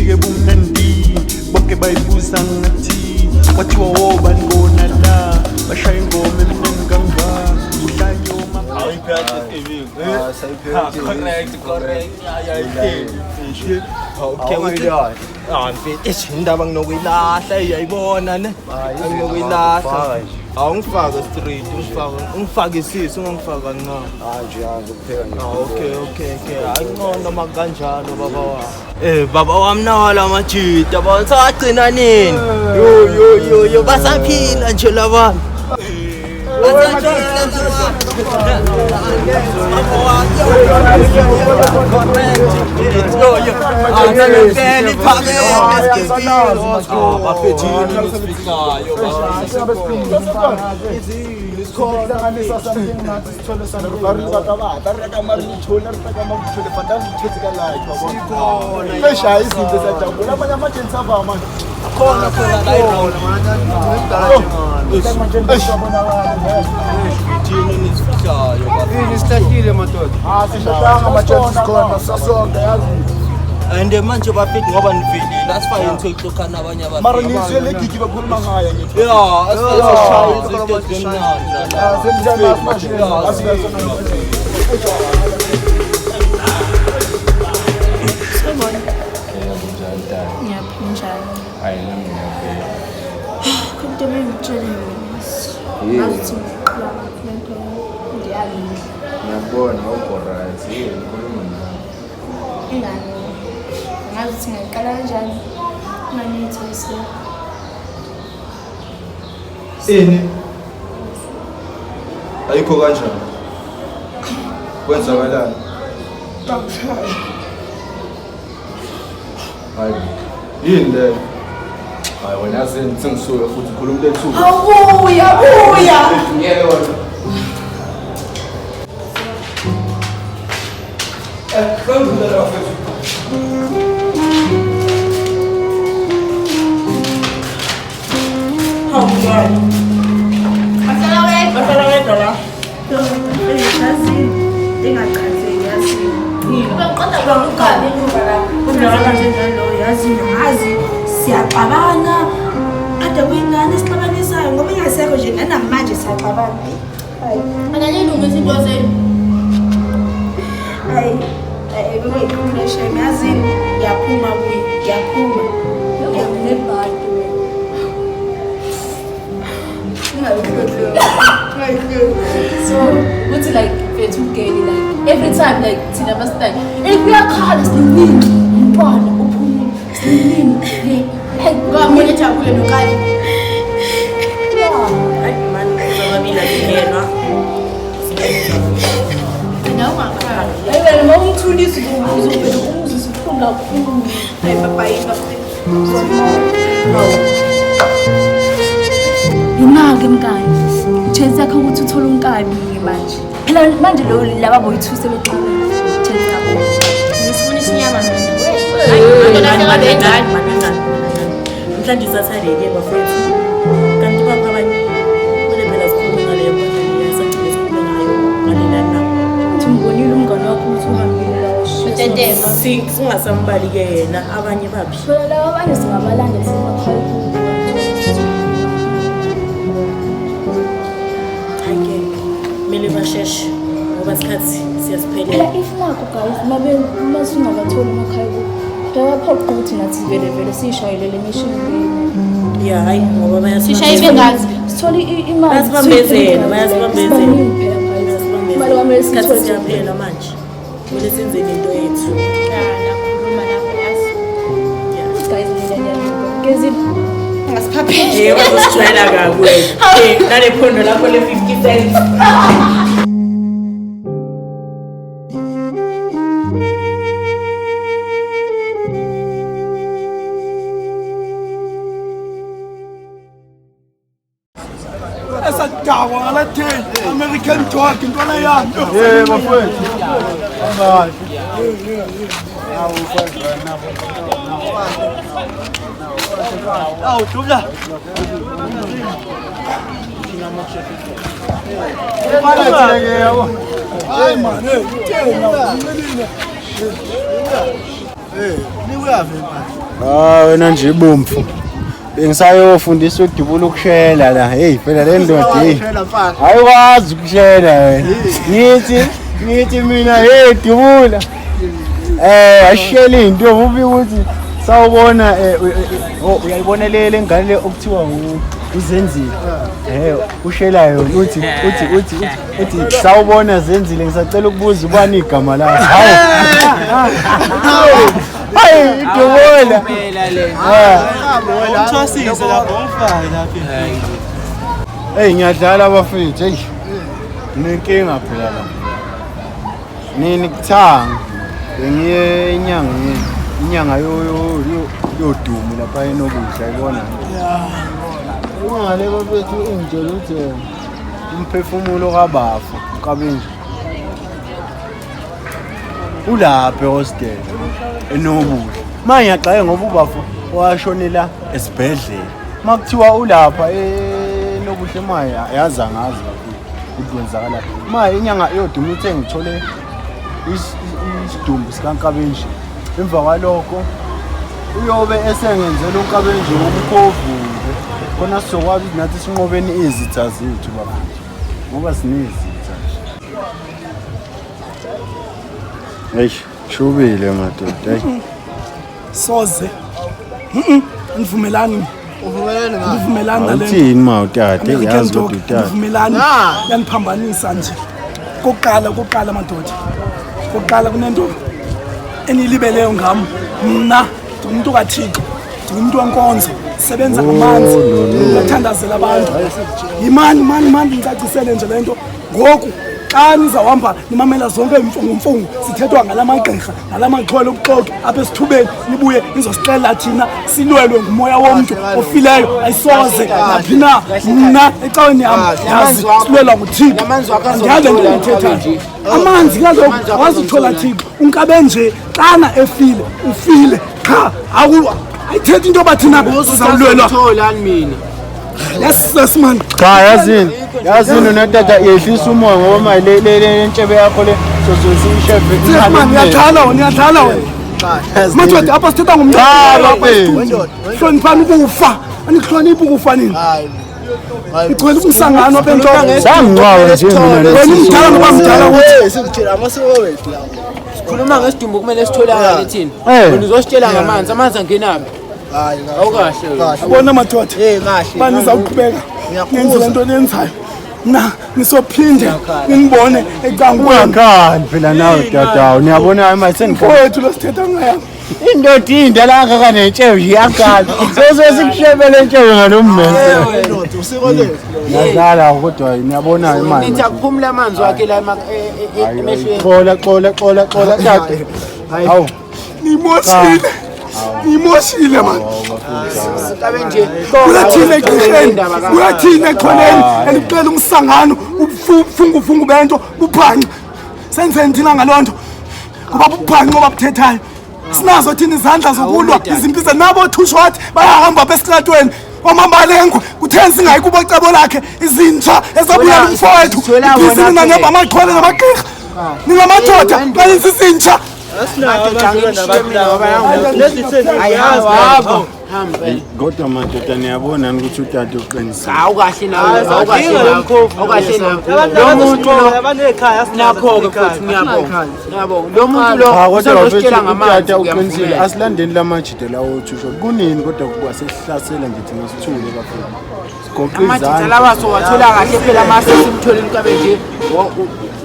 Bufike bumnandi, bonke bayibuza ngathi kwathiwa wobani bona la bashaya ingoma emnandi kangaka uhlanyoma. Correct, correct. Okay, ah mfethu, eish, indaba nginokuyilahla, uyayibona ne? Nginokuyilahla. Awungifake straight, ungifake, ungifake isisi, ungangifaki kancane. Hayi nje, ngizokupheka nje. Ah, okay, okay, okay. Hayi ngcono makanjalo baba wami. Eh baba wami nawa lamajita, bawagcina nini? Yo yo yo yo, basaphila nje labantu. Basaphila labantu. Baba wami. Yo yo. Ah, iphakeme sigebile. Bafethu yini nisifihlayo baba? Hlanganisa something nathi sithole something. Re batla re reka marithole, re reka marithole, fata re ka life yabona. Beshaya izinto siyajabula, amanye ama-agents ava manje. Khona khona la iround. Yini nisifihlayo baba? Yini sihlahlile madoda? Ah, sihlahlanga ama-agents sikhona sasonke yazi. And manje bafethu ngoba nivelile asifake nithoxoxa nabanye Mara abafethu. ngizwe le gigi bakhuluma ngayo ngithi. Yeah, asifake sishaye izinto ezimnandi la. Senjani manje? Sawubona. Yebo, njani tata? Ngiyaphila njani? Hayi nami ngiyaphila. Khona into ebengikutshele yona. Yini? Ngazi ukuthi ngiqhubeka le nto ngiyalile. Ngiyakubona awukho right. Yini ngikhuluma nawe. Ingane. Ngazi ukuthi ngingaqala kanjani. Ingane yethu ayisekho. Ini? Ayikho kanjani? Kwenzakalani? Hayi. Yini leyo? Hayi wena yazini sengisuke futhi ukhuluma into ethuka. Awubuya, buya. Ngeke wena. Eh, bangidlula la bafethu. Bahlala wedwa la. Yazi engachazeki yazi. Kudlala nje njalo yazi ngazi Siyaxabana. Kade kuyingane esixabanisayo ngoba ingasekho nje nanamanje siyaxabana. Hayi. Ananilungisa into zenu. Hayi. Hayi bekuyiphumule shame yazi ngiyaphuma kuyi ngiyaphuma. Nebhadi wena. Ungayihloli. Ungayihloli. So, kuthi like mfethu ugeli like every time like thina masitanye eh kuyakhala siningi umntwana uphumule siningi le like Ngoba ejabule nokali. Hayi mani ababili akungenwa. Wena ungakhali. Hayi wena uma umthulisa uzovele umuzwise ubuhlungu kakhulu. Hayi baba yini bafethu. Yima-ke mngani, chance yakho ukuthi uthole unkabi-ke manje. Phela manje lo laba boyi-two sebexabene. Chance yakho. Ngisifuna isinyama mina. Namhlanje isathadeke bafethu. Kanti bapha abanye kumele phela sikhulume ngaleyo mpahla leyo sagcine sikhulume ngayo ngalelani nabo. Uthi ngibonile umngani wakho ukuthi uhambile la washiya. Tetema. Singasambali-ke yena abanye baphi. Phela laba abanye singabalanda semakhaya kubo. Hhayi-ke kumele basheshe ngoba isikhathi siyasiphelela. Phela if nakho guys, uma singabatholi emakhaya kubo, kuyabaphoqa ukuthi nathi vele vele siyishayele le mission le. Ya hhayi ngoba Sishaye ibengazi. Sithole imali. Bayasibambezela, bayasibambezela. Sibaningi phela guys. Imali kwamele Isikhathi siyithole. siyaphela manje. Kumele senzeni into yethu. Ya, nakhuluma lapho yazi. Guys, mina ngiyalunga. Gezile. Ngasiphaphela. Yebo, uzosijwayela kabi wena. Eh, nale phondo lakho le-50 cents. Esadakwa ngala 10 American dog intwana yami. Hey bafethu. Hayi. Awu Dubla. Fana thina ke yabo. Hayi man, hey, tena uncelile. Eh, nikuyaphi manje? Ah wena nje ibomvu. Bengisayofundisa udubula ukushela la. Hey phela le ndoda hey. Ayikwazi ukushela wena. Ngithi mina hey dubula. Ashela into ubi ukuthi sawubona uyayibona le ngane le okuthiwa uZenzile. Ushela yona uthi sawubona Zenzile ngisacela ukubuza ubani igama lakho. Hawu. Hayi idubula. Umthwasise lapho ungifake lapha. Hey ngiyadlala abafethu hey. Nginenkinga phela la. Nini kuthanga. Bengiye inyanga yodumo lapha enobuhle ayibona. Ungale bafethu ungitshela ukuthi umphefumulo kabafu uKabenje ulapha ehostel enobuhle. Manje ngiyaxaye ngoba ubafu washonela esibhedlela. Makuthiwa ulapha enobuhle manje yazi angazi kakhulu ukuthi kwenzakala. Manje inyanga yodumo uthe ngithole isidumbu sikaNkabenje. Emva kwalokho uyobe esengenzela uNkabenje umkhovu khona sizokwazi ukuthi nathi sinqobeni izitha zethu bafethu ngoba sinezitha nje. Eish, shubile madoda. Hey. Soze. Ngivumelani. Uvumelani ngani? Ngivumelani nale. Uthini ma utata? Yazi kodwa utata. Ngivumelani. Yaniphambanisa nje. Kokuqala madoda. Kokuqala kunento enilibeleyo ngam. Mna ndingumuntu kaThixo. Ndingumuntu wenkonzo. Sebenza ngamanzi. Ngathandazela abantu. Yimani mani ngicacisele nje lento. Ngoku xa nizawuhamba nimamela zonke imfungumfungu sithethwa ngalamagqirha ngalamaxhwele obuxoki apha esithubeni nibuye nizosixelela thina silwelwe ngumoya womntu ofileyo ayisoze naphi na. Mna ecaweni yam yazi silwelwa nguThixo. Andiyazi le nto ndiyithethayo. Amanzi kaloku awazuthola Thixo. uNkabenje xana efile ufile qha ayithethi into yoba thina sizawulwelwa. Mina Yes man. Cha yazini unatata yehlisa umoya ngoba manje le ntshebe yakho le sosishefe. Man uyadlala wena. Madoda apha sithetha ngomntu. Hloniphani ukufa. Anikuhloniphi ukufa nini? Igcwele umsangano apha entloko. Sangcwawe nje mina. Wena umdala ngoba mdala ukuthi sikutshela amasiko wethu lawo. Sikhuluma ngesidumbu kumele sitholakale thina. Wena uzositshela ngamanzi, amanzi angenaphi? Hayi awukahle. Bona madoda. Kahle. Banizawuqhubeka. Nenze lento nenzayo. Na nisophinde ninibone ecangweni. Ungakhali phela nawe tata. Niyabona manje sengifowethu lo sithetha ngayo. Indoda indala kangaka nentshebe iyakhala. Sesikushebele entshebe ngalommese. Indoda usiko lethu. Ngiyadlala kodwa niyabona manje. Nithi akuphumula amanzi wakhe la emehlweni. Xola tata. Hawu. Nimoshile. Nimoshile man. Kabenje uyathina egqirheni, uyathina exhweleni, elixela umsangano, ubufungufungu bento bubhanxa. Senzeni thina ngaloo nto? Ngoba bubhanxa obabuthethayo. Sinazo thina izandla zokulwa izimpi nabo two shot bayahamba apha esitratweni. Omambalengwe kutheni singayi kubo cebo lakhe izinja ezabuyela umfowethu. Ibhizi nina ngemva amaxhwele namagqirha. Ningamadoda kanye sizinja. Kodwa madoda niyabona ukuthi utata uqinisile. Awukahle nawe, awukahle nawe. Awukahle nawe. Lo muntu nakho-ke futhi ngiyabonga. Ngiyabonga. Lo muntu lo usozositshela ngamanzi uqinisile. Asilandeni lamajide lawo othusho. Kunini kodwa kuba sesihlasela nje thina sithule bafethu. Sigoqa izandla. Amajide lawa sowathola kahle phela mase simtholile uKabenje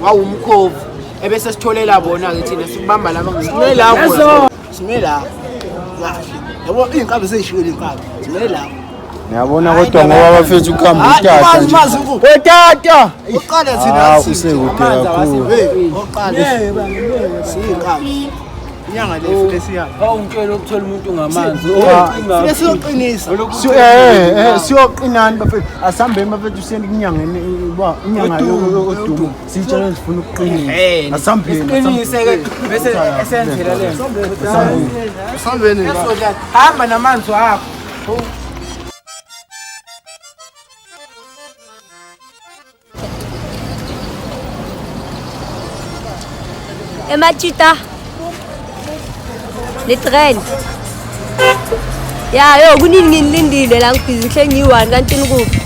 wawumkhovu. Ebese sitholela bona ke thina sikubamba laba Simele lapho. Simele lapho. Kahle. Yabo inkabi seyishilo inkabi. Simele lapho. Niyabona kodwa ngoba bafethu ukuhamba utata nje. Otata. Uqala thina usekude kakhulu. Hey, oqala. Siyinkabi. Inyanga le futhi siyapha. Awungitshela ukuthola umuntu ngamanzi. Siyoqinisa. Siyoqinani bafethu. Asihambeni bafethu siyeni kunyangeni uba inyanga yodumo. Sitshela sifuna ukuqinisa. Asihambeni. Siqinise ke bese esenzela le. Asihambeni. Hamba namanzi wakho. Emachita. Les traînes. Ya yo kunini nginilindile la ngibhizi hle ngiyi-one kanti nikuphi?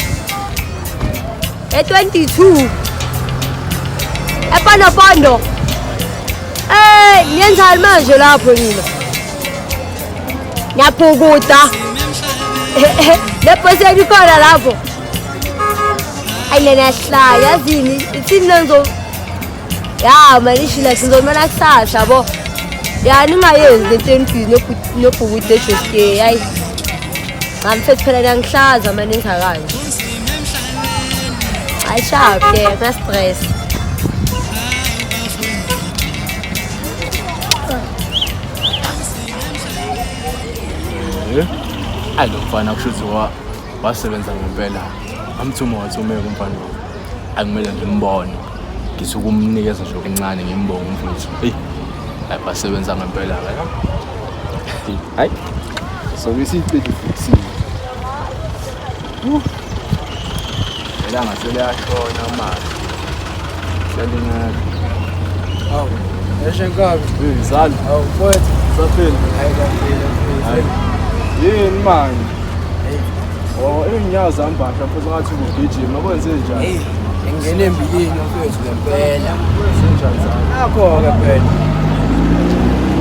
E-22 ePondo. Eh, niyenzani manje lapho nina? Ngiyabhukuda. Le bhosi ikhona lapho. Ayi lena yahlaya yazini ithini le ngizo ya mani ishila ngizomela kusasa yabo. Ya ningayenzi lento enibhizi nobhukuda ejoske hayi. Cha mfethu phela niyangihlaza mani nenza kanje. Hayi sharp ke, ngina stress. Ayi lo mfana kusho ukuthi wasebenza ngempela. Amthuma wathumeka umfana lo. Akumele ngimbone. Ngithi ukumnikeza nje okuncane ngimbonge umfowethu. Hey. Hayi basebenza ngempela ke. Hayi. Sobe siyiqede futhi. Ilanga seliyashona manje. Selingaka. Hawu, eshe nkabi. Hey, zali. Hawu, mfowethu. Saphila. Hayi kaphila mfowethu. Hayi. Yini manje? Oh, inyawo zami basha futhi ngathi ugijima kwenze njani? Hey, ngingene embilini mfowethu ngempela. Kwenze njani zami? Nakho-ke phela.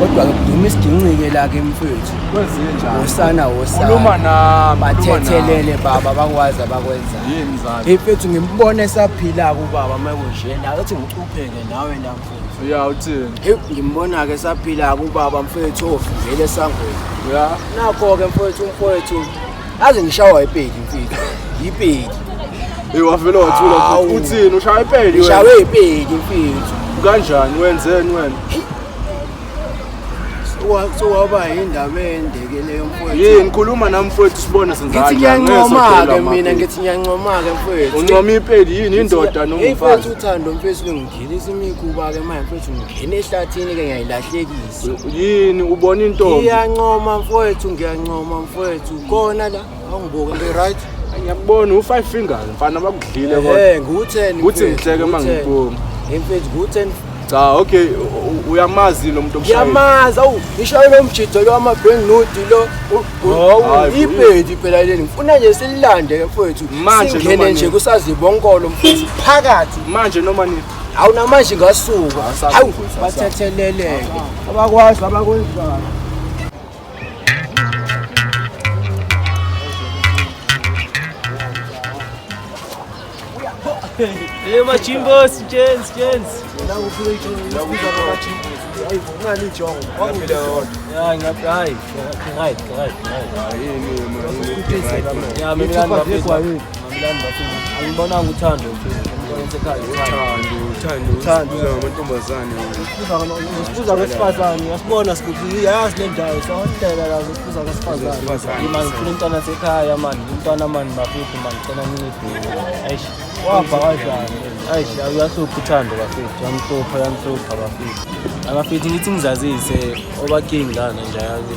Kodwa-ke kuduma isiginci-ke la-ke mfowethu. Kwenze njani? Wosana wosana. Khuluma nami. Bathethelele baba bakwazi abakwenzayo. Yini zami? Hey mfethu ngimbone esaphila-ke ubaba uma kunjena. Athi ngicupheke nawe la mfowethu. Ya uthini? Hey ngimbona-ke esaphila-ke ubaba mfowethu ovivele esangweni. Ya. Nakho-ke mfowethu umfowethu. Aze ngishawa ipedi mfethu. Ipedi. Hey wavele wathula futhi uthini ushaya ipedi wena? Ngishawe ipedi mfethu. Kanjani wenzeni wena? Sowaba indaba endeke leyo mfowethu. Yini khuluma nami mfowethu sibone senza Ngithi ngiyancoma-ke mina ngithi ngiyancoma-ke mfowethu. Uncoma ipedi yini indoda noma Hey umfazi? mfowethu uthando mfethu lungigilisa imikhuba-ke manje mfethu ngingena ehlathini-ke ngiyayilahlekisa. Yini ubona intombi? Ngiyancoma mfowethu ngiyancoma mfowethu khona la awungibuke ngi-right. Ngiyakubona u-five fingers mfana bakudlile kodwa. Eh ngu-10 Kuthi ngihleke uma ngikubona. Hey mfethu ngu-10 Cha okay uyamazi lo muntu omshayeli. Ngiyamazi awu ngishaye lo mjido lo ama-brand nude lo Hayi, ipedi phela leli ngifuna nje sililande ke mfowethu Manje noma singene nje nini? kusazibonkolo mfowethu phakathi Manje noma nini? Hawu namanje ngasuka Asazi hawu mfowethu, asazi. bathetheleleke abakwazi abakwenzayo. Hey machimbos, gents, gents. Ya ngiyaphi hayi, right, right, right. Ya Mamelani bafethu. Mamelani bafethu. Angibonanga uthando mfethu. Ngibona esekhaya. Uthando, uthando ngamantombazane. Sibuza kwesifazane, uyasibona sikuphi, yazi le ndawo, sawahlela la sibuza kwesifazane. Man ngifuna umntwana sekhaya man, umntwana man bafethu man, ngicela ningibheke. Eish, Wahamba kanjani? Eish, uyahlupha uthando bafethu, uyamhlupha, uyamhlupha bafethu. Abafethu ngithi ngizazise obaking lana nje yazi.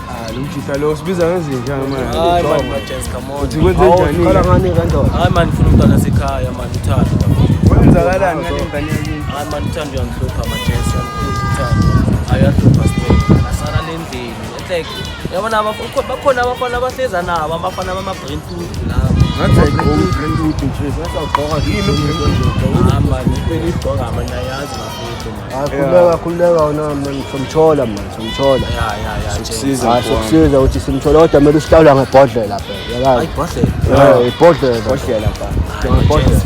Ah, lo mjita lo sibiza ngezinja manje. Hayi man, ma-gents, come on. Uthi kwenze njani? Ukhala ngani kandoda? Hayi man, ngifuna umntwana sekhaya man, uthando bafethu. Kwenzakalani ngale ngane yakini? Hayi man, uthando uyangihlupha ma-gents, uyangihlupha uthando. Hayi uyahlupha sibona. Asala le ndlini. It's like yabona bakhona abafana abahleza nabo, abafana bama-brain food labo. Ngathi ayigqoki brand nje. Ngathi awugqoka Yini u-brand food? Hayi man, impela igqoka man, ayazi bafethu man. Hayi khululeka khululeka wena man somthola man somthola. Ya ya ya. gents. Sokusiza Hayi mfowami. sokusiza ukuthi simthola kodwa kumele usihlawula ngebhodlela phela. Hayi Yazi. ibhodlela. Eh ibhodlela. Ibhodlela mfana. Ngebhodlela.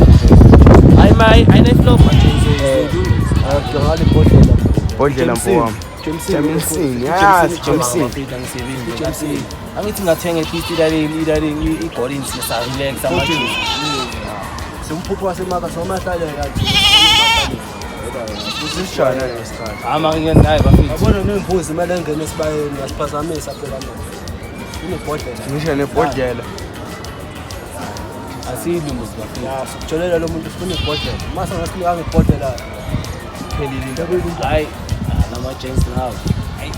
Hayi mayi, ayine-flop ma-gents. Ngale ibhodlela. Bhodlela mfowami. Jameson, yazi Jameson. Jameson. Angithi ngathenga at least ilaleli i-Gollins ngisa-relax ama-gents. Simphupho wasemaka somahlalela. Usishana lesikhathi. Hayi ma ngiyenayo bafethu. Yabona nembuzi kumele ingene esibayeni yasiphazamisa phela manje. Unebhodlela. Ngisho nebhodlela. Asiyilunguzi bafethu. Ya sikujolela lo muntu ufuna ibhodlela. Mase ngasinika ibhodlela. Phelile into. Hayi, nama-gents lawo. Hayi.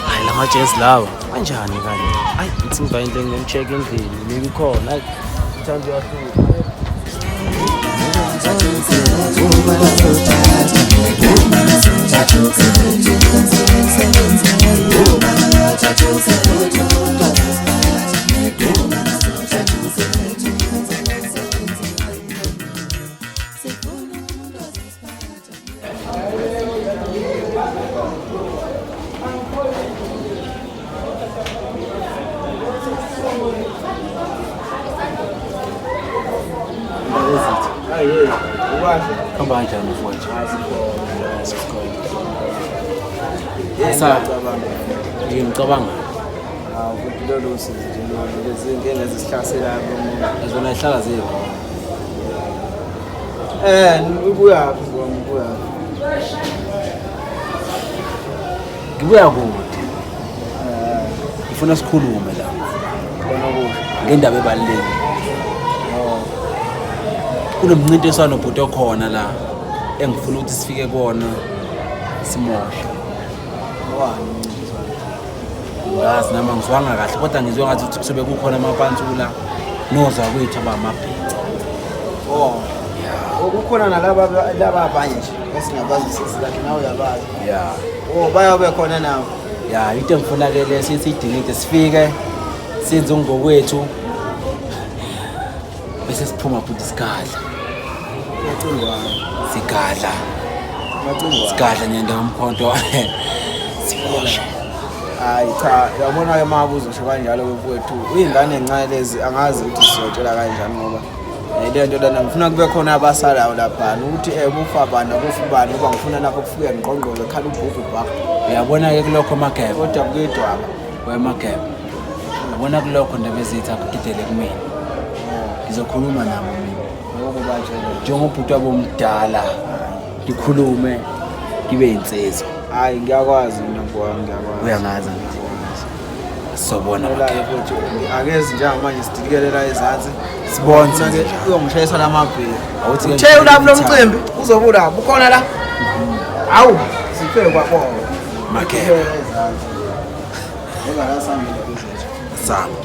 Hayi lama-gents lawa. Kanjani kanje? Hayi, ngithi ngivaye into ngimcheck endlini, maybe khona. Hayi, uthando uyahlupha. kahle. Hamba kanjani mfowethu? Sa ngicabanga. Hawu futhi lolu usizi nje lolu lezi zinkinga ezisihlaselayo komuntu. Zona zihlala zikho. Ubuyaphi ngoma ubuyaphi? Ngibuya kude. Ngifuna sikhulume la. Khona kusho. Ngendaba ebalulekile. Kunomncintiswano bhuti okhona la engifuna ukuthi sifike kona simoshe. Ngazi nami angizwanga kahle kodwa ngizwe ngathi ukuthi kusobe kukhona amapantsula nozwa kwethu abamabhinca. Oh. Kukhona nalaba laba abanye nje esingabazi sesikahle nawe uyabazi. Yeah. Oh bayabe khona nawe. Ya, into engifuna ke le sithi idingide sifike senze ngokwethu bese siphuma futhi sigadla. Macingwane. Sigadla. Macingwane. Sigadla nyenda umkhonto. Simoshe. Hayi cha, uyabona ke uma uzosho kanjalo ke mfowethu, uyingane encane lezi angazi ukuthi sizotshela kanjani ngoba le nto lana ngifuna kube khona abasalayo laphana ukuthi kufa bani akufi bani ngoba ngifuna lapho kufike ngqongqoze khala ubhubhu bhaka. Uyabona ke kulokho Mageba. Kodwa kuyidwaba. Wemageba. Uyabona kulokho ndaba ezithi akugidele kumina. Ngizokhuluma nabo mina. Njengobhuti wabo omdala ngikhulume ngibe insizwa. Hayi ngiyakwazi mina mfowami ngiyakwazi. Uyangazi angithi. Sobona Mageba. Futhi akezi njengamanje sidilikelela ezansi. Sibone Ke uyongishayisa lamabheki. Awuthi ke Uthe ulapho lo mcimbi uzobe ulapho ukhona la. Hawu siphe kwabona. Mageba. Ngoba la sambile kuzethu. Sami.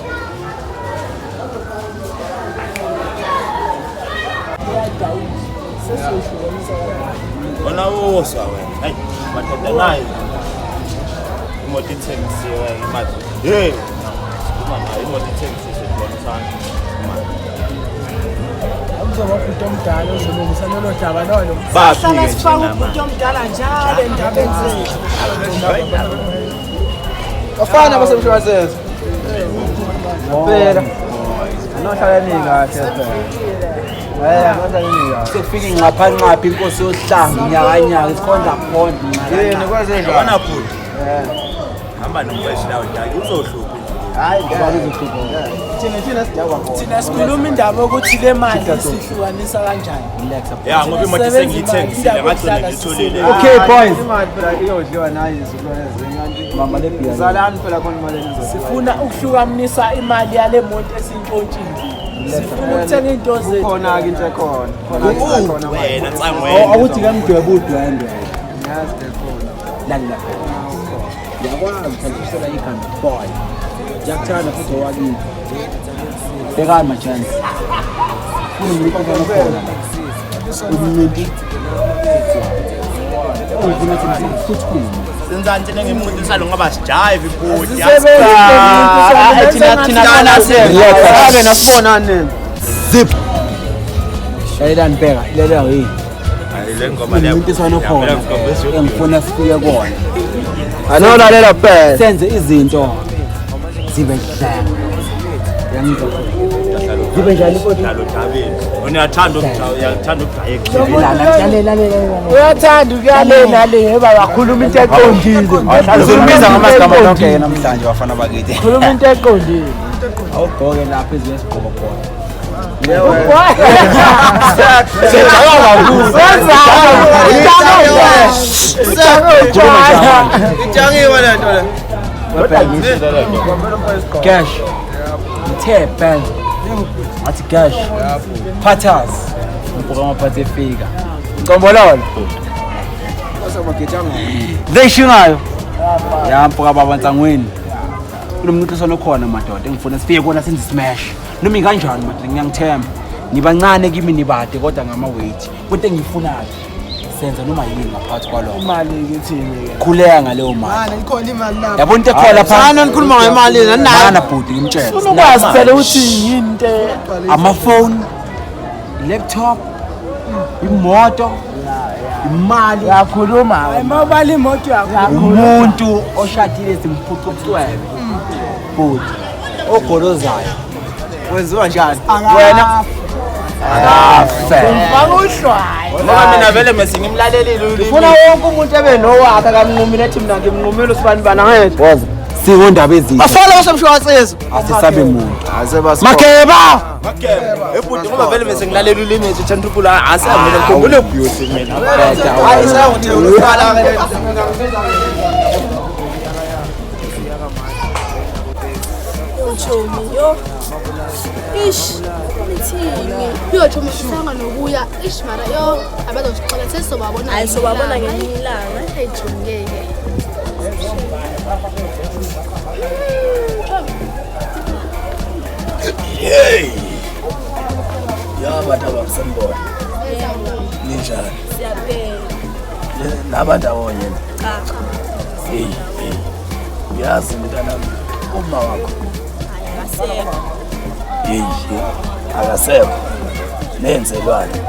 Wena uswa wena. Hayi, madoda nayo. Imoto ithengisiwe imali. Hey. Uma nayo imoto ithengisiwe sibonisana. Uzoba ubhuti omdala ozolungisa lolo daba lolo. Bafike Sifaka ubhuti omdala njalo endabeni zethu. Bafana basemshwalense. Phela. Nohlala ni kahle phela. Nohlala ni kahle. Sekufika ingqaphanqapha inkosi yohlanga inyakanyaka isikhondla khondla. Yini kwenze njani? Yabona bhuti. Hamba nomfeshi lawo daki uzohlupha nje. Hayi ngeke uzohlupha. Thina sidakwa khona. Thina sikhuluma indaba yokuthi le mali sihlukanisa kanjani. Ya ngoba imoto sengiyithengisile ngagcina ngiyitholile. Okay boys. Imali phela iyodliwa nayo izizukulwane ezinye. Mama le bhiya. Zalani phela khona imali enizoyidla. Sifuna ukuhlukanisa imali yale moto esiyintshontshile. Sifuna ukuthenga into zethu. Khona ke into ekhona. Khona into ekhona. Wena nsangwena. Awuthi ke mdwebe udwendwe. Ngiyazi ke khona. Lalela. Ngiyakwazi ukuthathisela ikhanda boy. Ngiyakuthanda futhi owakini. Bhekani ma chance. Kunomncintiswano okhona. Umuntu ufuna ukuthi sithuthuke. Senzani thina ngemncintiswano ngoba sijive bhuti. Thina ake nasibonane. Zip. Lalelani bheka, lalela hey. Hayi le ngoma le. Umncintiswano okhona engifuna sifike kuwona. Anolalela phela. Senze izinto zibe nhle. Uyangizwa? Zibe njani futhi? Dlalo dabeni. Wena uyathanda uyathanda ukudayeka. Uyathanda ukuya nale yeba wakhuluma into eqondile. Uzolibiza ngamagama lonke namhlanje bafana bakithi. Khuluma into eqondile. Awugqoke lapha ezinye isigqoko khona. Ijangiwe le nto le. Cash. Ngithe bang. Ngathi cash. Phathas. Mpuka amaphathi efika. Ngombololo. Leshingayo. Ya mpuka baba Nsangweni. Kunomncintiswano okhona madoda engifuna sifike kona senze smash. Noma inganjani madoda ngiyangithemba. Nibancane kimi nibade kodwa ngama weight. Kodwa engiyifunayo senza noma yini ngaphakathi kwalokho. Imali ke thini ke. Khuleka ngaleyo mali. Mani ikhona imali lapho. Yabona into ekhona lapha. Sana nikhuluma ngemali nanayo. Mana bhuti ngimtshele. Funa ukwazi phela ukuthi yini into Amafoni, laptop, imoto, imali. Uyakhuluma. Mobile imoto uyakhuluma. Umuntu oshadile simphuca ubucwebe. Bhuti ogolozayo. Wenziwa njani? Wena Akafe. Umfaka uhlwayo. Ngoba mina vele mese ngimlalelile ulimi. Ufuna wonke umuntu ebe nowakhe akamnqumile ethi mina ngimnqumile usibani bani angeke. Woza. Sikondaba ezinhle. Bafana basemshwatsezi. Asisabe muntu. Mageba! Mageba. Ebhuti ngoba vele mese ngilalela ulimi nje Chantrupula asamile ngikhumbule beauty mina. Hayi sawuthi uqala ke. Chomi, yo. Ish, nithini? Yo Chomi sisanga nokuya. Ish mara yo abazosixola sesobabona. Hayi, sobabona ngelinye ilanga. Hey Chomi ngeke. Hey. Ya bantu abamsembona. Ninjani? Siyaphela. Nabandawonye. Cha. Hey, hey. Uyazi mntanami uma wakho. Akasekho. Hey, akasekho. Nenzelwane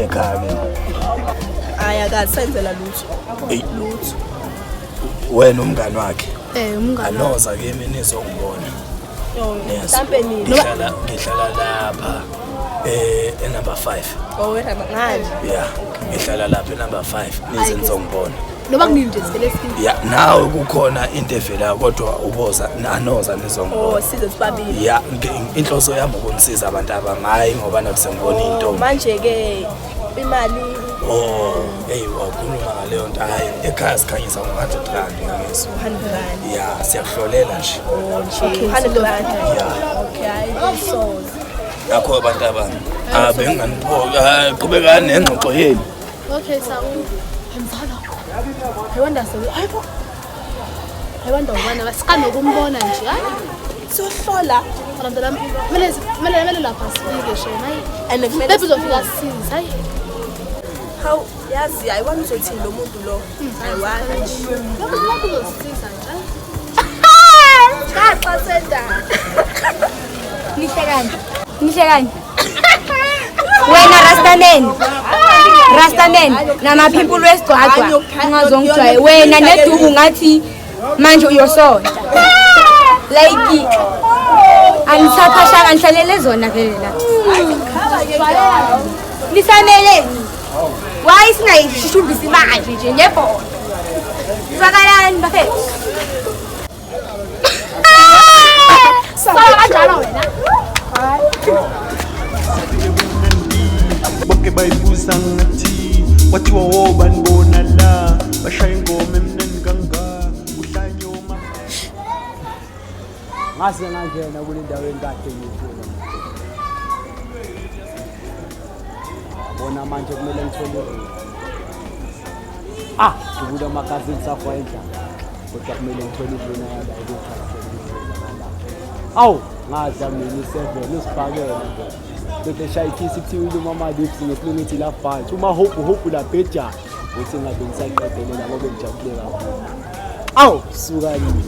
ekhaya ke. Hayi akasenzela lutho. Hey. Lutho. Wena umngani wakhe. Umngani. Anoza kimi nizongibona. Yo, Yes. mhlampe nini? Ngihlala lapha enumber 5. Oh, wena ngani? Yeah, ngihlala lapha enumber 5 nize nizongibona. Noba kunini nje sivele sifike. Ya, nawe kukhona into evelayo kodwa uboza anoza nizongibona. Oh, size sibabili. Ya, inhloso yami ukunisiza abantu abami hayi ngoba nakusengibona into. Manje ke imali Oh, hey wakhuluma ngaleyo nto. Hayi, ekhaya sikhanyisa ngo-100 rand ngaleso. 100 rand. Ya, siyakuhlolela nje. Oh, nje 100 rand. Ya. Okay, hayi so. Ngakho abantu abami benginganiphoki. Hayi, qhubekani nengxoxo yenu. Okay, sawu. Mfana. I wonder so. Hayibo. I wonder ubana basiqanokumbona nje. Hayi. Siyohlola. Mntana kumele lapha sifike shame. Hayi. And kumele Bebe uzofika sisize. Hayi. How yazi I want uzothini lo muntu lo. I want. Lokho uzosisiza nje. Cha xa senda. Nihle kanje. Nihle kanje. Wena Rastaman. Rastaman namaphimpulu wesigcwagcwa ungazongijwaye wena neduku ngathi manje uyosonta. Like angisaphashanga ngihlalele zona vele la. Nisamele. Why singayishumbisi manje nje nebhola? Zwakalani bafethu. Sala kanjalo wena. Bonke bayibuza ngathi kwathiwa wobani bona la bashaya ingoma emnandi kangaka uhlanyoma. Ngase ngangena kule ndawo engikade ngiyifuna. Bona manje kumele ngithole ah ngibula amagazini sakho endlala kodwa kumele ngithole induna yala ukuchaza. Awu ngadla mina i7 usibhakele nje. Bese shayikisi kuthiwa iluma ama-lips ngesilungu ithi la bite uma hope hope la bheja uthi ngabe ngisaqedele labo bengijabule kakhulu. Awu suka nini.